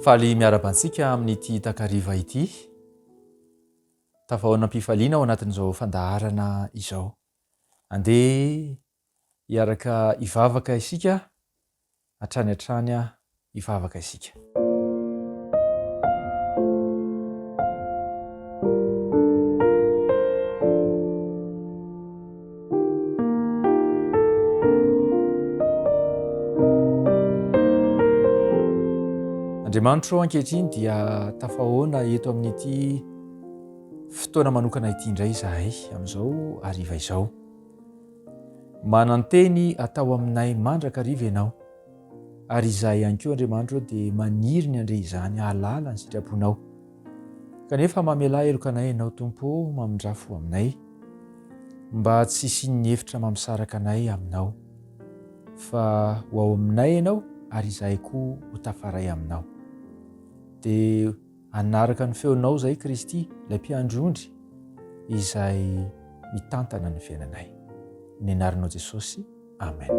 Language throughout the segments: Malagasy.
Faly miarahaba antsika amin'ity takariva ity. Tafahaona am-pifaliana ao anatin'izao fandaharana izao. Andeha hiaraka hivavaka isika hatrany hatrany hivavaka isika. Andriamanitro ankehitriny dia tafahoana eto amin'ity fotoana manokana ity indray izahay amin'izao hariva izao. Mananteny atao aminay mandrakariva Ianao, ary izahay ihany koa, Andriamanitra ô, dia maniry ny handre izany hahalala ny sitraponao. Kanefa mamelà heloka anay Ianao, Tompo ô, mamindrà fo aminay, mba tsy hisian'ny efitra mampisaraka anay Aminao, fa ho ao aminay Ianao, ary izahay koa ho tafaray Aminao. Dia Hanaraka ny feonao izay Kristy, ilay mpiandry ondry izay mitantana ny fiainanay. Ny anaranao Jesosy. Amen.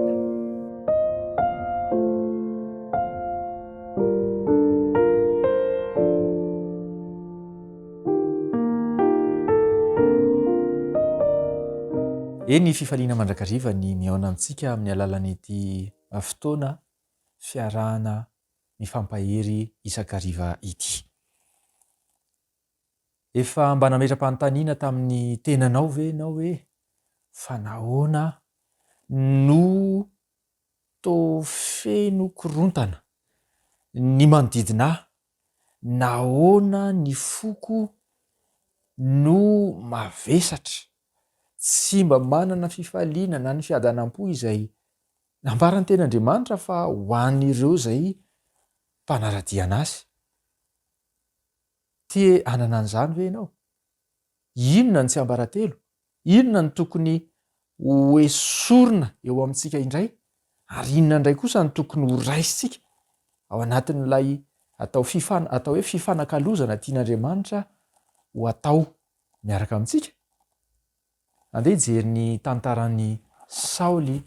Eny, fifaliana mandrakariva ny mihaona amintsika amin'ny alalan'ity fotoana fiarahana mifampahery isan-kariva ity. Efa mba nametra-panontaniana tamin'ny tenanao ve ianao hoe fa nahoana no toa feno korontana ny manodidina ahy? Nahoana ny foko no mavesatra, tsy mba manana fifaliana na ny fiadanam-po izay Nambaran'ny Tenin'Andriamanitra fa ho an'ireo izay mpanara-dia an'Azy. Te hanana an'izany ve ianao? Inona ny tsiambaratelo? Inona no tokony hoesorina eo amintsika indray? Ary inona indray kosa no tokony horaisintsika ao anatin'ilay atao fifan- atao hoe fifanakalozana tian'Andriamanitra ho atao miaraka amintsika? Andeha hijery ny tantaran'i Saoly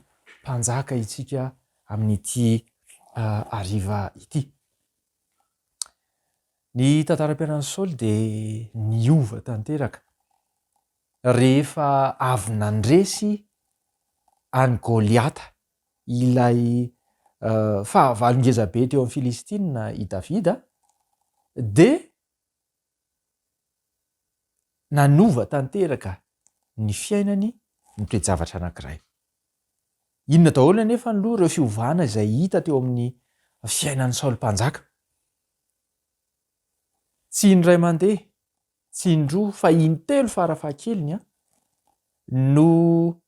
mpanjaka isika amin'ity hariva ity. Ny tantaram-piainan'i Saoly dia niova tanteraka rehefa avy nandresy an'i Goliata, ilay fahavalo ngezabe teo amin'ny Filistina i Davida, dia Nanova tanteraka ny fiainany ny toe-javatra anankiray. Inona daholo anefa aloha ireo fiovana izay hita teo amin'ny fiainan'i Saoly Mpanjaka? Tsy indray mandeha, tsy indroa, fa intelo fara fahakeliny no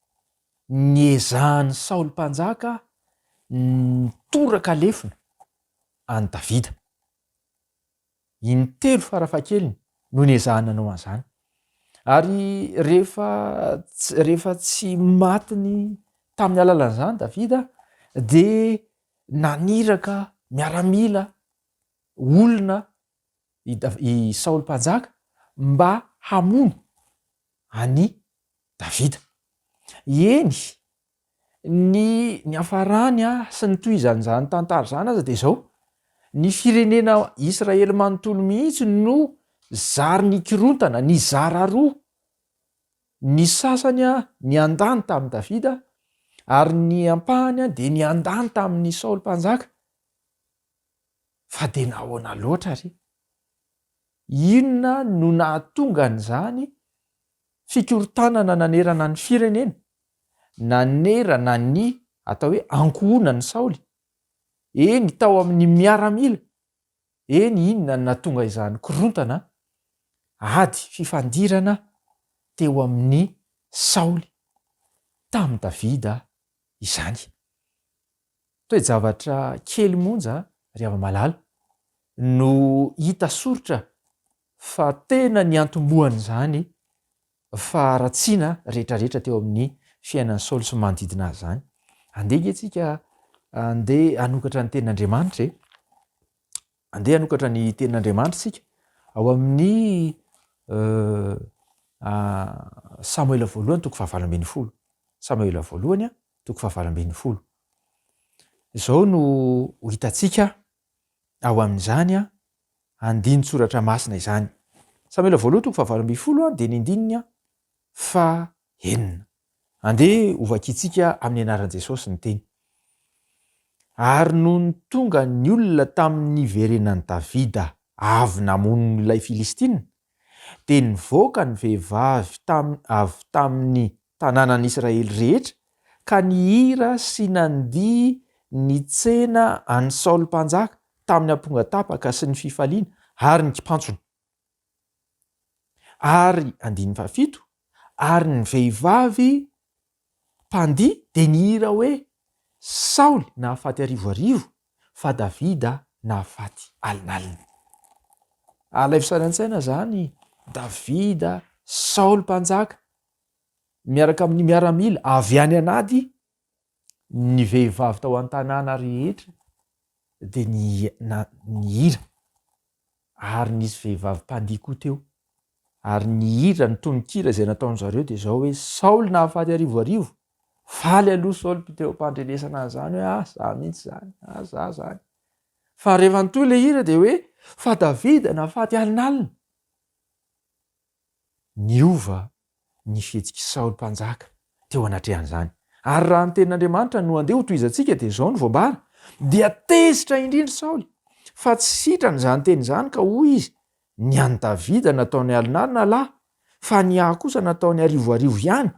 niezahan'i Saoly Mpanjaka nitoraka lefona an'i Davida. Intelo farafahakeliny no niezahany nanao an'izany. Ary rehefa rehefa tsy matiny tamin'ny alalan'izany Davida dia naniraka miaramila olona i i Saoly mpanjaka mba hamono an'i Davida. Eny, Ny niafarany sy ny tohizan'izany tantara izany aza dia izao, ny firenena Israely manontolo mihitsy no zary nikorontana, nizara roa, ny sasany niandany tamin'i Davida ary ny ampahany dia niandany tamin'i Saoly mpanjaka. Fa dia nahoana loatra re? Inona no nahatonga an'izany fikorontanana nanerana ny firenena? Nanerana ny atao hoe ankohonan'i Saoly, eny, tao amin'ny miaramila, eny, inona no nahatonga izany korontana, ady, fifandirana teo amin'i Saoly tamin'i Davida izany? Toe-javatra kely monja, ry hava-malala, no hita soritra fa tena niantombohan'izany faharatsiana rehetrarehetra teo amin'ny fiainan'i Saoly sy ny manodidina azy izany. Andeha ange tsika andeha hanokatra ny tenin'Andriamanitra e. Andeha hanokatra ny tenin'Andriamanitra isika ao amin'ny Samoela voalohany toko fahavalo ambin'ny folo. Samoela voalohany toko fahavalo ambin'ny folo. Izao no ho hitantsika ao amin'izany. andinin-tsoratra masina izany. Samoela voalohany toko fahavalo ambinifolo dia ny andininy fahenina. Andeha hovakintsika amin'ny anaran'i Jesosy ny teny. Ary nony tonga ny olona tamin'ny niverenan'i Davida avy namono ilay Filistina, dia nivoaka ny vehivavy tam avy tamin'ny tanànan'Israely rehetra ka nihira sy nandihy nitsena an'i Saoly mpanjaka tamin'ny ampongatapaka sy ny fifaliana ary ny kipantsona. Ary, andininy fahafito, ary ny vehivavy mpandihy dia nihira hoe, Saoly nahafaty arivoarivo, fa Davida nahafaty alinalina. Alaivo sary an-tsaina izany, Davida, Saoly mpanjaka, miaraka amin'ny miaramila avy any an'ady, ny vehivavy tao an-tanàna rehetra dia nihira ary nisy vehivavy mpandihy koa teo ary nihira ny tononkira izay nataon-dry zareo dia izao hoe Saoly nahafaty arivoarivo, faly aloha Saoly teo am-pandrenesana an'izany hoe ah za mihitsy izany, ah za izany. Fa rehefa nitohy ilay hira dia hoe fa Davida nahafaty alinalina. Niova ny fihetsik'i Saoly mpanjaka teo anatrehan'izany. Ary raha ny tenin'Andriamanitra no andeha hotohizantsika dia izao no voambara, Dia tezitra indrindra Saoly, fa tsy sitrany izany teny izany, ka hoy izy, Ny an'i Davida nataony alinalina lahy, fa ny ahy kosa nataony arivoarivo ihany,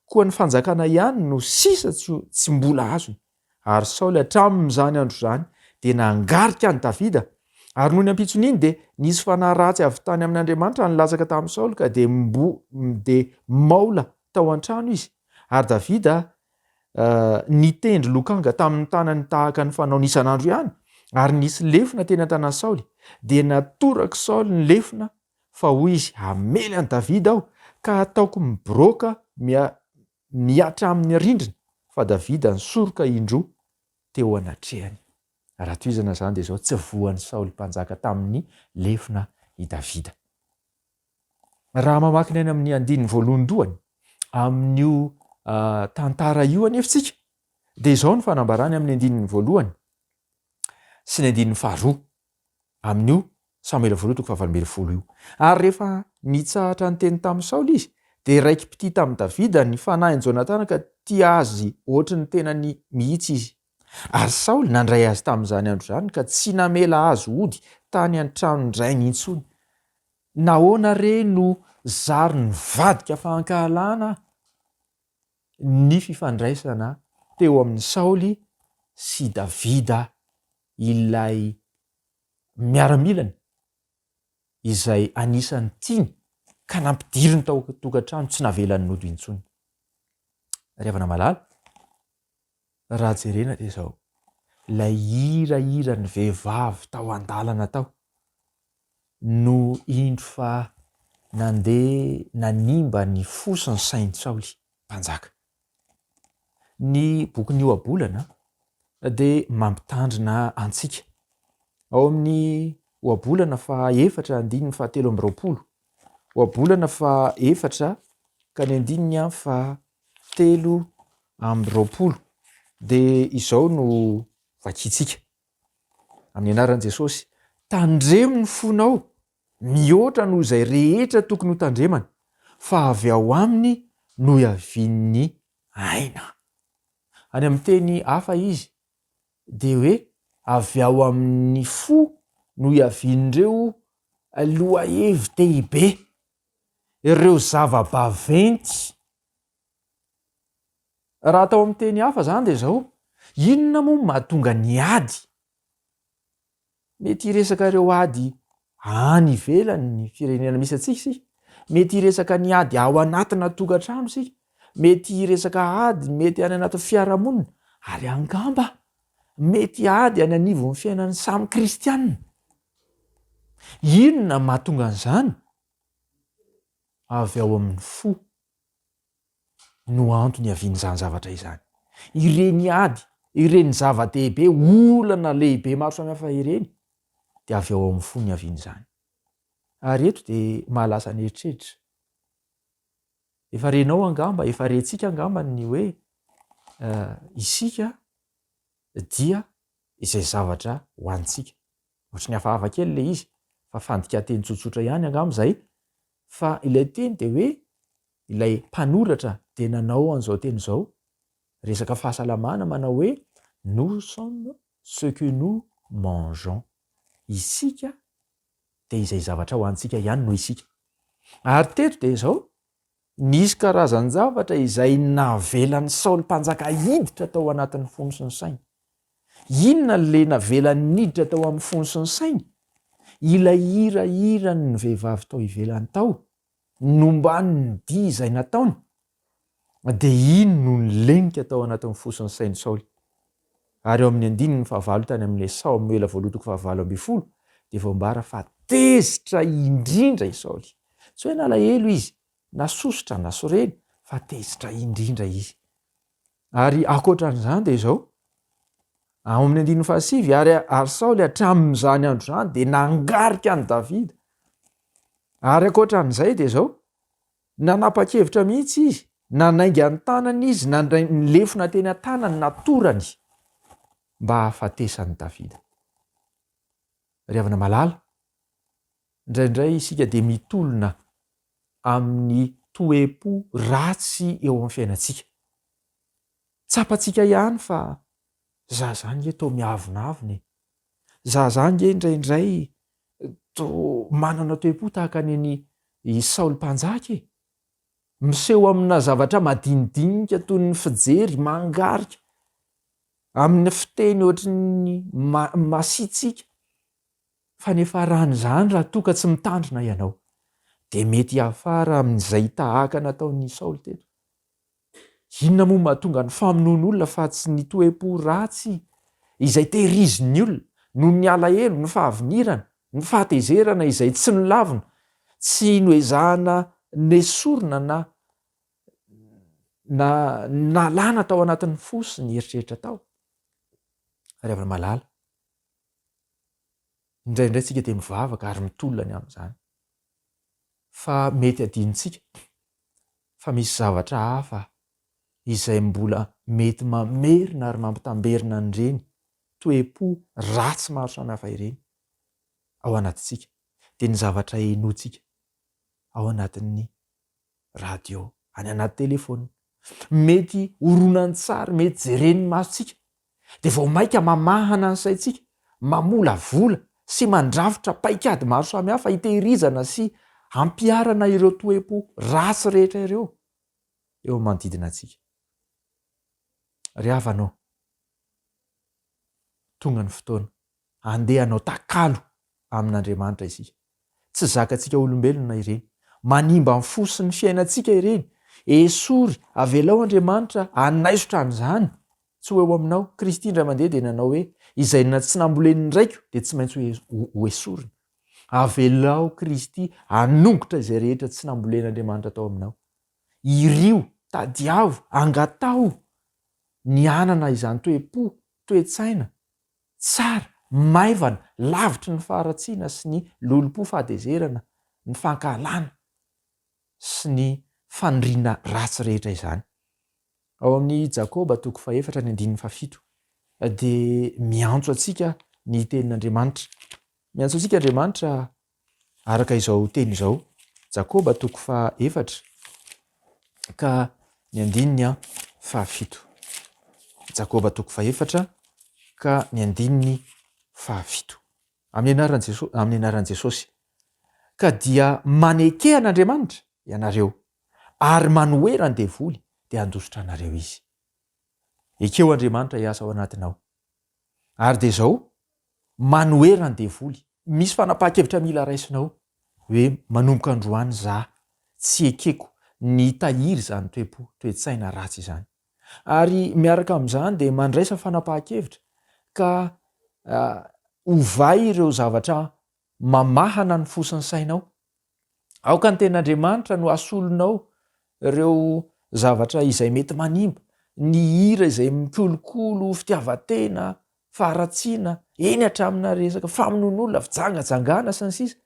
koa ny fanjakana ihany no sisa tsy mbola azony. Ary Saoly hatramin'izany andro izany dia nangarika an'i Davida, ary nony ampitson'iny dia nisy fanahy ratsy avy tany amin'Andriamanitra nilatsaka tamin'i Saoly ka dia mbo dia maola tao an-trano izy. Ary Davida nitendry lokanga tamin'ny tanany tahaka ny fanaony isan'andro ihany, ary nisy lefona teny an-tanan'i Saoly. Dia natorak'i Saoly ny lefona, fa hoy izy, Hamely an'i Davida aho, ka hataoko miboroaka mia mihatra amin'ny rindrina, fa Davida nisoroka indroa teo anatrehany. Raha tohizana izany dia izao, tsy voan'i Saoly mpanjaka tamin'ny lefona i Davida. Raha mamaky ny any amin'ny andininy voalohandohany amin'io tantara io anefa isika, dia izao no fanambarany amin'ny andininy voalohany sy ny andininy faharoa. amin'io Samoela voalohany toko fahavalo ambinifolo io. Ary rehefa nitsahatra niteny tamin'i Saoly izy, dia raiki-pitia tamin'i Davida ny fanahin'i Jonatana ka tia azy hoatry ny tenany mihitsy izy. Ary Saoly nandray azy tamin'izany andro izany ka tsy namela azy hody tany an-tranon-drainy intsony. Nahoana re no zary nivadika fankahalana ny fifandraisana teo amin'i Saoly sy Davida ilay miaramilany izay anisan'ny tiany ka nampidiriny tao an-tokantrano tsy navelany nody intsony. Ry havana malala, raha jerena dia izao, ilay hirahiran'ny vehivavy tao an-dalana tao no indro fa nandeha nanimba ny fo sy ny sain'i Saoly mpanjaka. Ny bokin'ny Ohabolana dia mampitandrina antsika. Ao amin'ny Ohabolana faha efatra andininy faha 23. Ohabolana faha efatra ka ny andininy faha 23 dia izao no vakintsika. Amin'ny anaran'i Jesosy, tandremo ny fonao mihoatra noho izay rehetra tokony ho tandremana, fa avy ao aminy no iavian'ny aina. Any amin'ny teny hafa izy dia hoe avy ao amin'ny fo no iavian'ireo lohahevi-dehibe, ireo zava-baventy. Raha atao amin'ny teny hafa izany dia izao, inona moa no mahatonga ny ady? Mety hiresaka ireo ady any ivelany ny firenena misy antsika isika, mety hiresaka ny ady ao anatina tokantrano isika, mety hiresaka ady mety any anatin'ny fiarahamonina ary angamba mety ady any anivon'ny fiainan'ny samy kristianina. Inona mahatonga an'izany? Avy ao amin'ny fo. no antony iavian'izany zavatra izany. Ireny ady, ireny zava-dehibe, olana lehibe maro samihafa ireny dia avy ao amin'ny fo niavian'izany. Ary eto dia mahalasa ny eritreritra. Efa renao angamba, efa rentsika angamba ny hoe isika dia izay zavatra hohanintsika. Ohatry ny hafahafa kely ilay izy. Fa fandikan-teny tsotsotra ihany angamba izay, fa ilay teny dia hoe ilay mpanoratra dia nanao an'izao teny izao, resaka fahasalamana manao hoe nous sommes ce que nous mangeons. Isika dia izay zavatra hohanintsika ihany no isika. Ary teto dia izao, nisy karazan-javatra izay navelan'i Saoly mpanjaka hiditra tao anatin'ny fony sy ny sainy. Inona ilay navelany niditra tao amin'ny fony sy ny sainy? Ilay hirahiran'ny vehivavy tao ivelany tao, nomban'ny dihy izay nataony, dia iny no nilenika tao anatin'ny fo sy ny sain'i Saoly. Ary ao amin'ny andininy fahavalo tany amin'ilay Samoela voalohany toko fahavalo ambinifolo dia voambara fa tezitra indrindra i Saoly. Tsy hoe nalahelo izy, na sosotra, na sorena, fa tezitra indrindra izy. Ary ankoatra an'izany dia izao, ao amin'ny andininy fahasivy, ary ary Saoly hatramin'izany andro izany dia nangarika an'i Davida. Ary ankoatra an'izay dia izao, Nanapa-kevitra mihitsy izy, nanainga ny tanany izy, nandray ny lefona teny an-tanany natorany mba hahafatesan'i Davida. Ry havana malala, indraindray isika dia mitolona amin'ny toe-po ratsy eo amin'ny fiainantsika. Tsapantsika ihany fa za zany nge toa miavonavona e! Za zany nge indraindray toa manana toe-po tahaka ny an'i i Saoly mpanjaka e! Miseho amina zavatra madinidinika toy ny fijery mangarika, amin'ny fiteny ohatry ny masiatsiaka, fa ny hiafaran'izany raha toa ka tsy mitandrina ianao, dia mety hiafara amin'izay tahaka nataon'i Saoly teto. Inona moa mahatonga ny famonoan'olona fa tsy ny toe-po ratsy izay tehirizin'ny olona noho ny alahelo, ny fahavinirana, ny fahatezerana izay tsy nolavina, tsy noezahana nesorina na na nalana tao anatin'ny fo sy ny eritreritra tao? Ry havana malala, indraindray tsika dia mivavaka ary mitolona ny amin'izany. Fa mety adinontsika fa misy zavatra hafa izay mbola mety mamerina ary mampitamberina an'ireny toe-po ratsy maro samihafa ireny ao anatintsika, dia ny zavatra henointsika ao anatin'ny radio, any anaty telefaonina. Mety horonantsary, mety jeren'ny masontsika, dia vao mainka mamahana ny saintsika, mamolavola sy mandrafitra paikady maro samihafa hitehirizana sy hampiharana ireo toe-po ratsy rehetra ireo eo amin'ny manodidina antsika. Ry havana ô, tonga ny fotoana handeha hanao takalo amin'Andriamanitra isika. Tsy zakantsika olombelona ireny. Manimba ny fo sy ny fiainantsika ireny. Esory, avelao Andriamanitra hanaisotra an'izany tsy ho eo aminao. Kristy indray mandeha dia nanao hoe, Izay tsy nambolen'ny Raiko dia tsy maintsy hoesorina. Avelao Kristy hanongotra izay rehetra tsy nambolen'Andriamanitra tao aminao. Irio, tadiavo, angataho ny hanana izany toe-po, toe-tsaina tsara, maivana, lavitry ny faharatsiana sy ny lolompo, fahatezerana, ny fankahalana sy ny faniriana ratsy rehetra izany. Ao amin'ny Jakoba toko fahefatra ny andininy fahafito dia miantso antsika ny tenin'Andriamanitra. Miantso antsika Andriamanitra araka izao teny izao, Jakoba toko fahefatra ka ny andininy fahafito. Jakoba toko fahefatra ka ny andininy fahafito. Amin'ny anaran'i Jesosy, amin'ny anaran'i Jesosy. Ka dia maneke an'Andriamanitra ianareo ary manohera ny devoly dia handositra anareo izy. Ekeo Andriamanitra hiasa ao anatinao. Ary dia izao, manohera ny devoly. Misy fanapahan-kevitra mila raisinao hoe manomboka androany za tsy ekeko ny hitahiry izany toe-po, toe-tsaina ratsy izany. Ary miaraka amin'izany dia mandraisa fanapahan-kevitra ka ovay ireo zavatra mamahana ny fo sy ny sainao. Aoka ny tenin'Andriamanitra no hasolonao ireo zavatra izay mety manimba, ny hira izay mikolokolo fitiavan-tena, faharatsiana, eny hatraminà resaka famonoan'olona, fijangajangana sy ny sisa.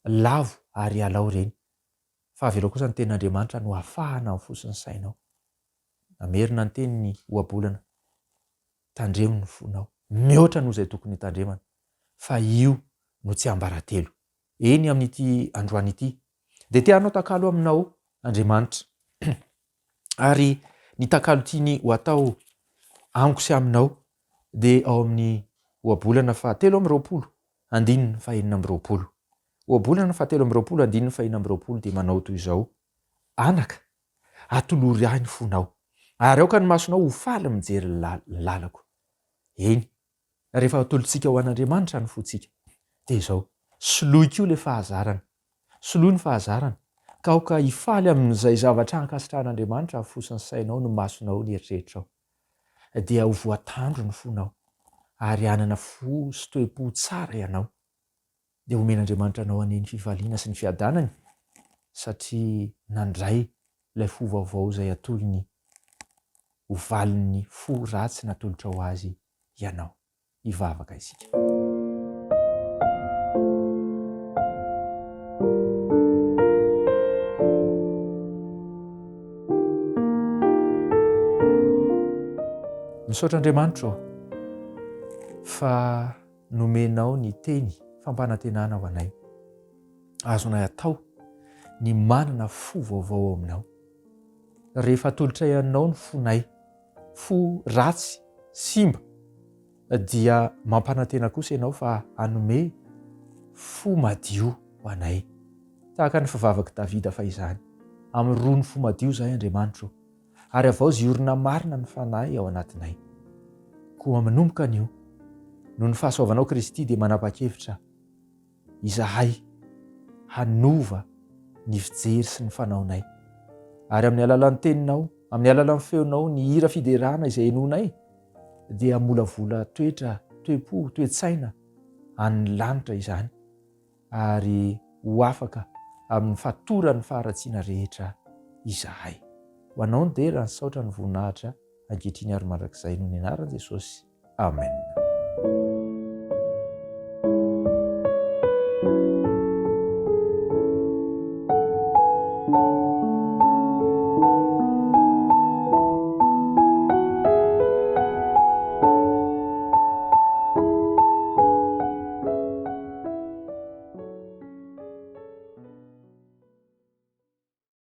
Lavo ary ialao ireny. Fa avelao kosa ny tenin'Andriamanitra no hafahana ny fo sy ny sainao. Namerina ny teny ny ohabolana, Tandremo ny fonao, mihoatra noho izay tokony hitandremana, fa io no tsiambaratelo. Eny amin'ity androany ity dia te hanao takalo aminao Andriamanitra. Ary ny takalo tiany ho atao amiko sy aminao dia ao amin'ny ohabolana faha 23 andininy faha 26. Ohabolana faha 23 andininy faha 26 dia manao toy izao, Anaka, atolory ahy ny fonao, ary aoka ny masonao ho faly mijery ny lalako. Eny, rehefa atolotsika ho an'Andriamanitra ny fontsika, dia izao, soloy koa ilay fahazarana. Soloy ny fahazarana, ka aoka hifaly amin'izay zavatra ankasitrahan'Andriamanitra ny fo sy ny sainao, ny masonao, ny eritreritrao. Dia ho voatandro ny fonao, ary hanana fo sy toe-po tsara ianao. Dia homen'Andriamanitra anao anie ny fifaliana sy ny fiadanany, satria nandray ilay fo vaovao izay atolony ho valin'ny fo ratsy natolotrao azy ianao. Hivavaka isika. Misaotra Andriamanitra ô fa nomenao ny teny fampanantenana ho anay. Azonay atao ny manana fo vaovao ao aminao. Rehefa atolotray anao ny fonay, fo ratsy, simba, dia mampanantena kosa ianao fa hanome fo madio ho anay. Tahaka ny fivavak'i Davida fahizany, Amorony fo madio izahay, Andriamanitro, ary havaozy hiorina marina ny fanahy ao anatinay. Koa manomboka anio, noho ny fahasoavanao Kristy dia manapa-kevitra izahay hanova ny fijery sy ny fanaonay. Ary amin'ny alalan'ny teninao, amin'ny alalan'ny feonao, ny hira fiderana izay henoinay dia hamolavola toetra, toe-po, toe-tsaina an'ny lanitra izany ary ho afaka amin'ny fatoran'ny faharatsiana rehetra izahay. Ho anao ny dera, ny saotra, ny voninahitra, ankehitriny ary mandrakizay noho ny anaran'i Jesosy. Amen.